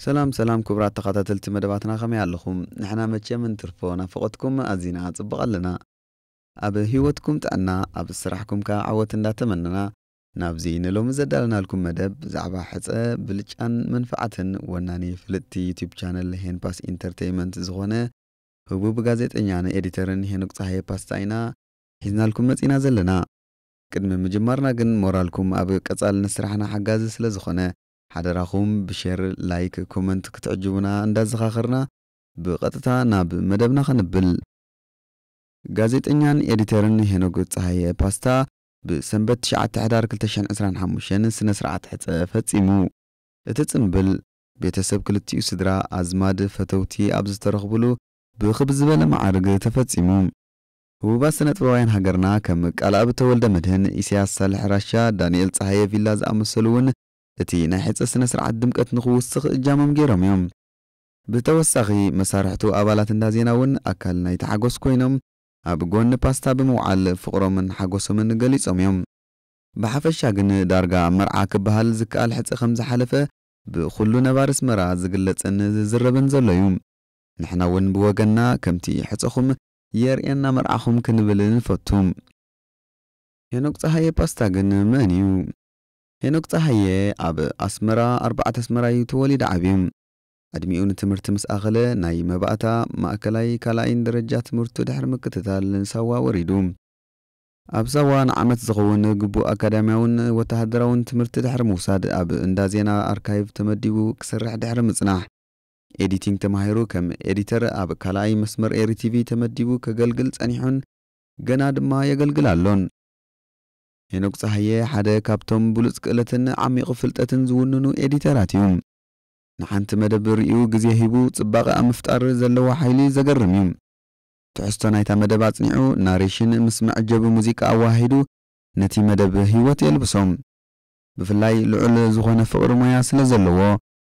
ሰላም ሰላም ክቡራት ተኸታተልቲ መደባትና፣ ከመይ ኣለኹም? ንሕና መቸም እንትርፎ ናፍቖትኩም ኣዚና ጽቡቕ ኣለና። ኣብ ህይወትኩም ጥዕና፣ ኣብ ስራሕኩም ከኣ ዓወት እንዳተመነና፣ ናብዚ ንሎሚ ዘዳለናልኩም መደብ ብዛዕባ ሕጸ፣ ብልጫን መንፍዓትን ወናኒ ፍልጥቲ ዩቲዩብ ቻነል ሄንፓስ ኢንተርቴይመንት ዝኾነ ህቡብ ጋዜጠኛን ኤዲተርን ሄኖክ ጸሃየ ፓስታ ኢና ሒዝናልኩም መጺና ዘለና። ቅድሚ ምጅማርና ግን ሞራልኩም ኣብ ቀጻልነት ስራሕና ሓጋዚ ስለ ዝኾነ፣ ሓደራኹም ብሼር፣ ላይክ፣ ኮመንት ክትዕጅቡና እንዳዘኻኸርና፣ ብቐጥታ ናብ መደብና ከንብል። ጋዜጠኛን ኤዲተርን ሄኖክ ጸሃየ ፓስታ ብሰንበት ትሽዓተ ሕዳር ክልተ ሽሕን ዕስራን ሓሙሽተን ስነ ስርዓት ሕጸ ፈጺሙ። እቲ ጽምብል ቤተሰብ ክልቲኡ ስድራ፣ ኣዝማድ፣ ፈተውቲ ኣብ ዝተረኽብሉ ብኽብ ዝበለ መዓርግ ተፈጺሙ። ህቡባት ስነጥበባውያን ሃገርና ከም ቃልኣብ ተወልደ መድህን፣ ኢሳያስ ሳልሕ ራሻ፣ ዳንኤል ጸሃየ ቪላ ዝኣመሰሉ እውን እቲ ናይ ሕጸ ስነ ስርዓት ድምቀት ንኽውስኽ እጃሞም ገይሮም እዮም። ብተወሳኺ መሳርሕቱ ኣባላት እንዳ ዜና እውን ኣካል ናይቲ ሓጎስ ኮይኖም ኣብ ጎኒ ፓስታ ብምውዓል ፍቕሮምን ሓጎሶምን ገሊጾም እዮም። ብሓፈሻ ግን ዳርጋ መርዓ ክበሃል ዝከኣል ሕጸ ከም ዝሓለፈ ብኹሉ ነባሪ ኣስመራ ዝግለጽን ዝዝረብን ዘሎ እዩ። ንሕና እውን ብወገንና ከምቲ ሕጸኹም የርእየና መርዓኹም ክንብል ንፈቱ። ሄኖክ ጸሃየ ፓስታ ግን መን እዩ? ሄኖክ ጸሃየ ኣብ ኣስመራ ኣርባዕተ ኣስመራ እዩ ተወሊዱ ዓብዩ። ዕድሚኡ ንትምህርቲ ምስ ኣኸለ ናይ መባእታ፣ ማእከላይ፣ ካልኣይን ደረጃ ትምህርቱ ድሕሪ ምክትታል ንሳዋ ወሪዱ። ኣብ ሳዋ ንዓመት ዝኸውን ግቡእ ኣካዳሚያውን ወተሃደራውን ትምህርቲ ድሕሪ ምውሳድ ኣብ እንዳ ዜና ኣርካይቭ ተመዲቡ ክሰርሕ ድሕሪ ምጽናሕ፣ ኤዲቲንግ ተማሂሩ ከም ኤዲተር ኣብ ካልኣይ መስመር ኤሪ ቲቪ ተመዲቡ ከገልግል ጸኒሑን ገና ድማ የገልግል ኣሎን። ሄኖክ ጸሃየ ሓደ ካብቶም ብሉጽ ክእለትን ዓሚቕ ፍልጠትን ዝውንኑ ኤዲተራት እዩ። ንሓንቲ መደብ ርእዩ ግዜ ሂቡ ጽባቐ ኣብ ምፍጣር ዘለዎ ሓይሊ ዘገርም እዩ። ትሕዝቶ ናይታ መደብ ኣጽኒዑ፣ ናሬሽን ምስ መዐጀቢ ሙዚቃ ኣወሃሂዱ ነቲ መደብ ህይወት የልብሶ። ብፍላይ ልዑል ዝኾነ ፍቕሪ ሞያ ስለ ዘለዎ፣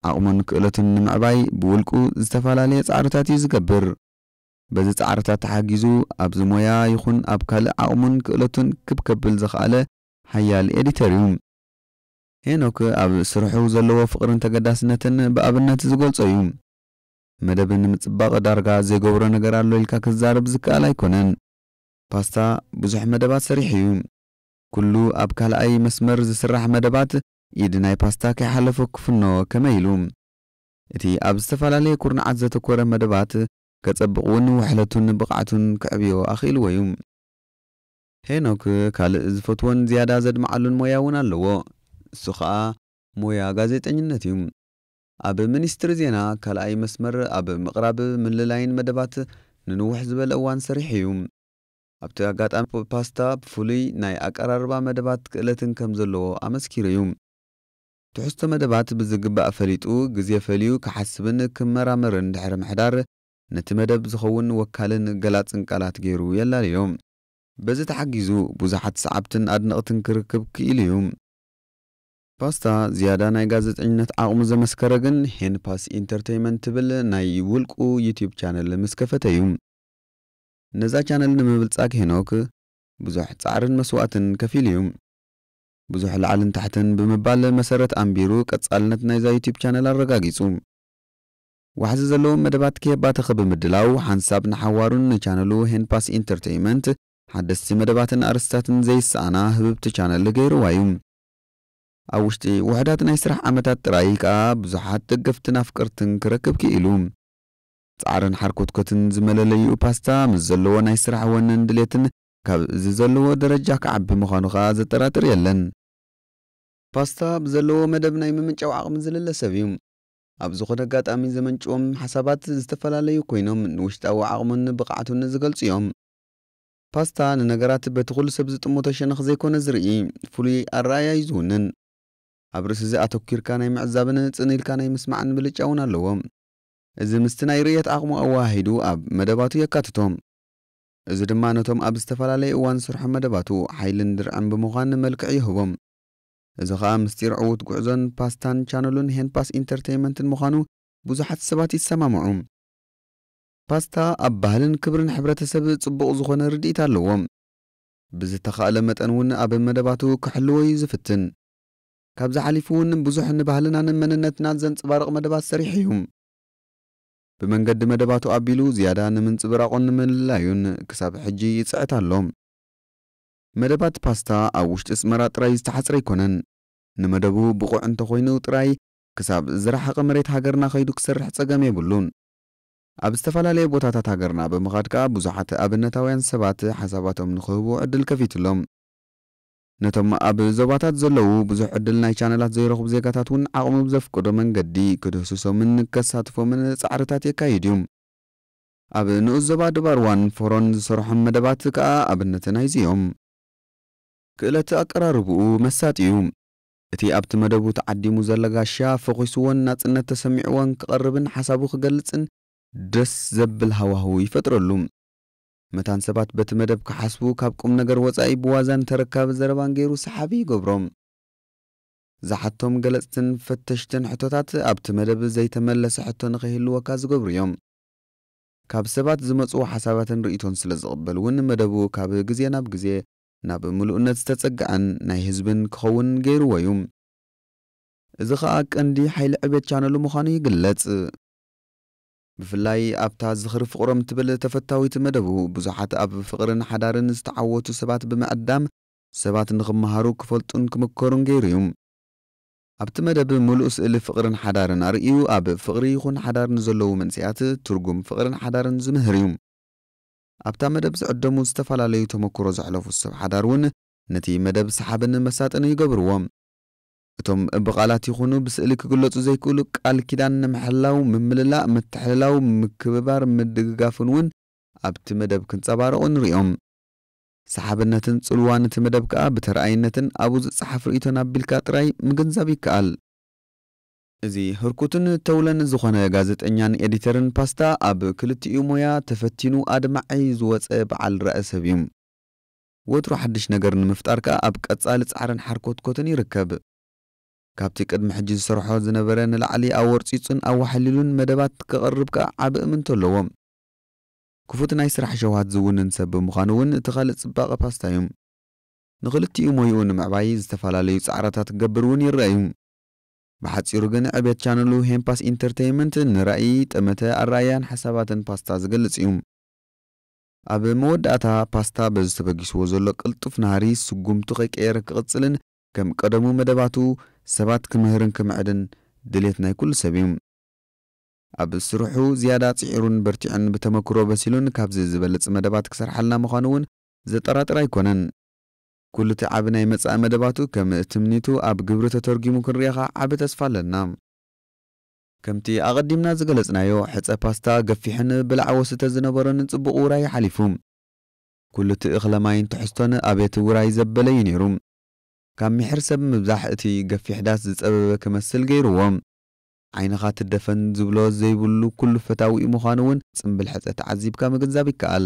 ዓቕሙን ክእለቱን ንምዕባይ ብውልቁ ዝተፈላለየ ጻዕርታት እዩ ዝገብር። በዚ ጻዕርታት ተሓጊዙ፣ ኣብዚ ሞያ ይኹን ኣብ ካልእ ዓቕሙን ክእለቱን ክብ ከብል ዝኸኣለ ሓያል ኤዲተር እዩ። ሄኖክ ኣብ ስርሑ ዘለዎ ፍቕርን ተገዳስነትን ብኣብነት ዝገልጾ እዩ። መደብ ንምጽባቕ ዳርጋ ዘይገብሮ ነገር ኣሎ ኢልካ ክዛረብ ዝከኣል ኣይኮነን። ፓስታ ብዙሕ መደባት ሰሪሑ እዩ። ኩሉ ኣብ ካልኣይ መስመር ዝስራሕ መደባት ኢድ ናይ ፓስታ ከይሓለፎ ክፍኖ ከመይ ኢሉ? እቲ ኣብ ዝተፈላለየ ኩርናዓት ዘተኮረ መደባት ከጸብቕ እውን ውሕለቱን ብቕዓቱን ከዕብዮ ኣኽኢልዎ እዩ። ሄኖክ ካልእ ዝፈትዎን ዝያዳ ዘድምዓሉን ሞያ እውን ኣለዎ። እሱ ኸኣ ሞያ ጋዜጠኝነት እዩ። ኣብ ሚኒስትሪ ዜና ካልኣይ መስመር ኣብ ምቕራብ ምልላይን መደባት ንንውሕ ዝበለ እዋን ሰሪሑ እዩ። ኣብቲ ኣጋጣሚ ፓስታ ብፍሉይ ናይ ኣቀራርባ መደባት ክእለትን ከም ዘለዎ ኣመስኪሩ እዩ። ትሕዝቶ መደባት ብዝግባእ ፈሊጡ፣ ግዜ ፈልዩ ክሓስብን ክመራመርን ድሕሪ ምሕዳር፣ ነቲ መደብ ዝኸውን ወካልን ገላጽን ቃላት ገይሩ የላልዮ። በዚ ተሓጊዙ ብዙሓት ሰዓብትን ኣድነቕትን ክርክብ ክኢሉ እዩ። ፓስታ ዝያዳ ናይ ጋዜጠኝነት ዓቕሙ ዘመስከረ ግን ሄንፓስ ኢንተርቴይመንት ትብል ናይ ውልቁ ዩቲዩብ ቻነል ምስ ከፈተ እዩ። ነዛ ቻነል ንምብልጻግ ሄኖክ ብዙሕ ጻዕርን መስዋእትን ከፊሉ እዩ። ብዙሕ ላዕልን ታሕትን ብምባል መሰረት ኣንቢሩ ቀጻልነት ናይዛ ዩቲዩብ ቻነል ኣረጋጊጹ። ዋሕዚ ዘለዎም መደባት ከየባተኸ ብምድላው ሓንሳብ ንሓዋሩን ንቻነሉ ሄንፓስ ኢንተርቴይመንት ሓደስቲ መደባትን ኣርእስታትን ዘይሰኣና ህብብቲ ቻነል ገይርዋ እዩ። ኣብ ውሽጢ ውሑዳት ናይ ስራሕ ዓመታት ጥራይ ከኣ ብዙሓት ደገፍትን ኣፍቀርትን ክረክብ ክኢሉ። ጻዕርን ሓርኮትኮትን ዝመለለይኡ ፓስታ ምስ ዘለዎ ናይ ስራሕ ወንን ድሌትን ካብ እዚ ዘለዎ ደረጃ ክዓቢ ምዃኑ ከኣ ዘጠራጥር የለን። ፓስታ ብዘለዎ መደብ ናይ ምምንጫው ዓቕሚ ዝልለ ሰብ እዩ። ኣብ ዝኾነ ኣጋጣሚ ዘመንጭዎም ሓሳባት ዝተፈላለዩ ኮይኖም ንውሽጣዊ ዓቕሙን ብቕዓቱን ዝገልጹ እዮም። ፓስታ ንነገራት በቲ ኩሉ ሰብ ዝጥምቶ ሸነኽ ዘይኮነ ዝርኢ፣ ፍሉይ ኣረኣእያ እዩ ዝውንን። ኣብ ርእሲ እዚ ኣተኲርካ ናይ ምዕዛብን ጽን ኢልካ ናይ ምስማዕን ብልጫ እውን ኣለዎ። እዚ ምስቲ ናይ ርእየት ዓቕሙ ኣወሃሂዱ ኣብ መደባቱ የካትቶ። እዚ ድማ ነቶም ኣብ ዝተፈላለየ እዋን ዝሰርሖም መደባቱ ሓይልን ድርዕን ብምዃን መልክዕ ይህቦም። እዚ ኸኣ ምስጢር ዕዉት ጉዕዞን ፓስታን ቻነሉን ሄንፓስ ኢንተርቴይመንትን ምዃኑ ብዙሓት ሰባት ይሰማምዑ። ፓስታ ኣብ ባህልን ክብርን ሕብረተሰብ ጽቡቕ ዝኾነ ርድኢት ኣለዎ። ብዝተኻእለ መጠን እውን ኣብ መደባቱ ክሕልዎ እዩ ዝፍትን። ካብዚ ሓሊፉ እውን ብዙሕ ንባህልናን መንነትናን ዘንጽባርቕ መደባት ሰሪሑ እዩ። ብመንገዲ መደባቱ ኣቢሉ ዝያዳ ንምንጽብራቑን ንምልላዩን ክሳብ ሕጂ ይጽዕት ኣሎ። መደባት ፓስታ ኣብ ውሽጢ ኣስመራ ጥራይ ዝተሓጽረ ኣይኮነን። ንመደቡ ብቑዕ እንተኾይኑ ጥራይ ክሳብ ዝረሓቐ መሬት ሃገርና ከይዱ ክሰርሕ ጸገም የብሉን። ኣብ ዝተፈላለየ ቦታታት ሃገርና ብምኻድ ከኣ ብዙሓት ኣብነታውያን ሰባት ሓሳባቶም ንኽህቡ ዕድል ከፊቱሎም። ነቶም ኣብ ዞባታት ዘለዉ ብዙሕ ዕድል ናይ ቻነላት ዘይረኽቡ ዜጋታት እውን ዓቕሙ ብዘፍቅዶ መንገዲ ክድህስሶምን ከሳትፎምን ጻዕርታት የካይድ እዩ። ኣብ ንኡስ ዞባ ድባርዋን ፎሮን ዝሰርሖም መደባት ከኣ ኣብነት ናይዚ እዮም። ክእለት ኣቀራርብኡ መሳጢ እዩ። እቲ ኣብቲ መደቡ ተዓዲሙ ዘሎ ጋሻ ፈኺስዎን ናጽነት ተሰሚዕዎን ክቐርብን ሓሳቡ ክገልጽን ደስ ዘብል ሃዋህው ይፈጥረሉ። መታን ሰባት በቲ መደብ ክሓስቡ ካብ ቁም ነገር ወጻኢ ብዋዛን ተረካቢ ዘረባን ገይሩ ሰሓቢ ይገብሮም። ዝሓቶም ገለጽትን ፈተሽትን ሕቶታት ኣብቲ መደብ ዘይተመለሰ ሕቶ ንኸይህልወካ ዝገብሩ እዮም። ካብ ሰባት ዝመጽኡ ሓሳባትን ርእይቶን ስለ ዝቕበል እውን መደቡ ካብ ግዜ ናብ ግዜ ናብ ምሉእነት ዝተጸግዐን ናይ ህዝብን ክኸውን ገይርዎ እዩ። እዚ ኸኣ ቀንዲ ሓይሊ ዕቤት ቻነሉ ምዃኑ ይግለጽ። ብፍላይ ኣብታ ዝኽሪ ፍቕሮም ትብል ተፈታዊት መደቡ ብዙሓት ኣብ ፍቕርን ሓዳርን ዝተዓወቱ ሰባት ብምዕዳም ሰባት ንኽመሃሩ ክፈልጡን ክምከሩን ገይሩ እዩ። ኣብቲ መደብ ምሉእ ስእሊ ፍቕርን ሓዳርን ኣርእዩ ኣብ ፍቕሪ ይኹን ሓዳር ንዘለዉ መንስያት ትርጉም ፍቕርን ሓዳርን ዝምህር እዩ። ኣብታ መደብ ዝዕደሙ ዝተፈላለዩ ተመክሮ ዘሕለፉ ሰብ ሓዳር እውን ነቲ መደብ ሰሓብን መሳጥን ይገብርዎ። እቶም ብቓላት ይኹኑ ብስእሊ ክግለጹ ዘይክእሉ ቃል ኪዳን ንምሕላው፣ ምምልላእ፣ ምትሕልላው፣ ምክብባር፣ ምድግጋፍን እውን ኣብቲ መደብ ክንጸባረቑ ንርእዮም። ሰሓብነትን ጽልዋን እቲ መደብ ከኣ ብተረኣይነትን ኣብኡ ዝጸሓፍ ርእይቶን ኣቢልካ ጥራይ ምግንዛብ ይከኣል። እዚ ህርኩትን ተውለን ዝኾነ ጋዜጠኛን ኤዲተርን ፓስታ ኣብ ክልቲኡ ሞያ ተፈቲኑ ኣድማዒ ዝወጸ በዓል ራኢ ሰብ እዩ። ወትሩ ሓድሽ ነገር ንምፍጣር ከኣ ኣብ ቀጻሊ ጻዕርን ሓርኮትኮትን ይርከብ። ካብቲ ቅድሚ ሕጂ ዝሰርሖ ዝነበረ ንላዕሊ ኣወርጺጹን ኣዋሕሊሉን መደባት ክቐርብ ከኣ ዓቢ እምንቶ ኣለዎ። ክፉት ናይ ስራሕ ሸውሃት ዝውንን ሰብ ብምዃኑ እውን እቲ ካልእ ጽባቐ ፓስታ እዩ። ንኽልቲኡ ሞይኡ ንምዕባይ ዝተፈላለዩ ጻዕራታት ክገብር እውን ይረኣዩ። ብሓጺሩ ግን ዕቤት ቻነሉ ሄምፓስ ኢንተርተይንመንት ንራእይ፣ ጠመተ፣ ኣረኣያን ሓሳባትን ፓስታ ዝገልጽ እዩ። ኣብ መወዳእታ ፓስታ በዚ ተበጊስዎ ዘሎ ቅልጡፍ ናህሪ ስጉምቱ ከይቀየረ ክቕጽልን ከም ቀደሙ መደባቱ ሰባት ክምህርን ክምዕድን ድሌት ናይ ኩሉ ሰብ እዩ። ኣብ ስርሑ ዝያዳ ጽዒሩን በርቲዑን ብተመክሮ በሲሉን ካብዚ ዝበልጽ መደባት ክሰርሓልና ምዃኑ እውን ዘጠራጥር ኣይኮነን። ኩሉ እቲ ዓቢ ናይ መጻኢ መደባቱ ከም ትምኒቱ ኣብ ግብሪ ተተርጒሙ ክንሪኦ ኸኣ ዓቢ ተስፋ ኣለና። ከምቲ ኣቐዲምና ዝገለጽናዮ ሕጸ ፓስታ ገፊሕን ብላዕ ወስተ ዝነበሮን ጽቡቕ ውራይ ሓሊፉ። ኩሉ እቲ እኽለ ማይን ትሕዝቶን ኣብየት ውራይ ዘበለ እዩ ነይሩ። ካብ ሚሕር ሰብ ምብዛሕ እቲ ገፊሕ ዳስ ዝጸበበ ክመስል ገይርዎ። ዓይንኻ ትደፈን ዝብሎ ዘይብሉ ኩሉ ፈታዊኡ ምዃኑ እውን ጽምብል ሕጸ ተዓዚብካ ምግንዛብ ይከኣል።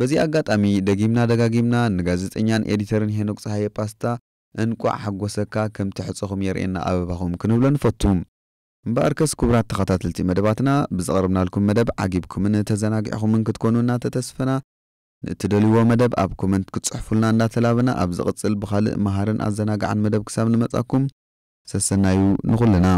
በዚ ኣጋጣሚ ደጊምና ደጋጊምና ንጋዜጠኛን ኤዲተርን ሄኖክ ጸሃየ ፓስታ እንቋዕ ሓጎሰካ ከምቲ ሕጸኹም የርእየና ኣበባኹም ክንብሎ ንፈቱ። እምበኣርከስ ክቡራት ተኸታተልቲ መደባትና ብዘቕረብናልኩም መደብ ዓጊብኩምን ተዘናጊዕኹምን ክትኮኑ እናተተስፈና ንእትደልይዎ መደብ ኣብ ኮመንት ክትጽሕፉልና እንዳተላበና ኣብ ዝቕጽል ብኻልእ መሃርን ኣዘናጋዕን መደብ ክሳብ ንመጻኩም ሰሰናዩ ንኹልና።